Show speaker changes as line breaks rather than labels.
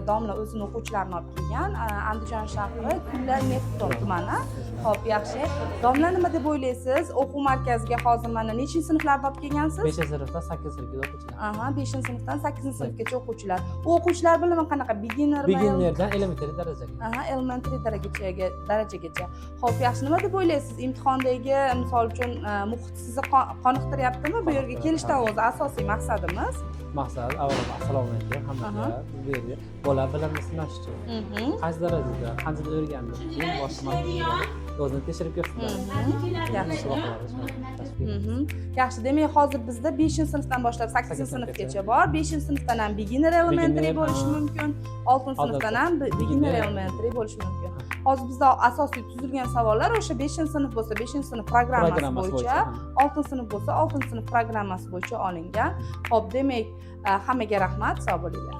Domla o'zini o'quvchilarini olib kelgan. Andijon shahri, Kulla, Nefton tumani. Ho'p, yaxshi. Domla, nima deb o'ylaysiz? O'quv markaziga hozir mana nechinchi sinflarda olib kelgansiz?
5 sinfdan 8 sinfgacha o'quvchilar.
Aha, 5-sinfdan 8-sinfgacha o'quvchilar. U o'quvchilar bilimi qanaqa? Beginner?
Beginnerdan elementary darajaga.
Aha, elementary darajagacha. Ho'p, yaxshi. Nima deb o'ylaysiz? Imtihondagi, misol uchun, muhit sizni qoniqtiryaptimi? Bu yerga kelishdan o'zi asosiy maqsadimiz.
Maqsad, avvalambor, assalomu alaykum hammaga. Bu yerga bola bilimni sinash uchun. Qaysi darajada, qanchada o'rgandi, keyin boshqa markaga o'zini tekshirib ko'rsinlar.
Yaxshi.
Tashkil.
Yaxshi, demak, hozir bizda 5-sinfdan boshlab 8 sinfgacha bor. 5-sinfdan ham beginner elementary
Beginner,
bo'lishi
ha.
mumkin, 6 sinfdan ham beginner
Beginner.
elementary bo'lishi mumkin. Hozir bizda asosiy tuzilgan savollar o'sha 5-sinf bo'lsa, 5-sinf programmasi
programmasi
bo'yicha,
bo'yicha.
6-sinf bo'lsa, 6-sinf programmasi bo'yicha olingan. Ho'p, demak, hammaga rahmat, sog' bo'linglar.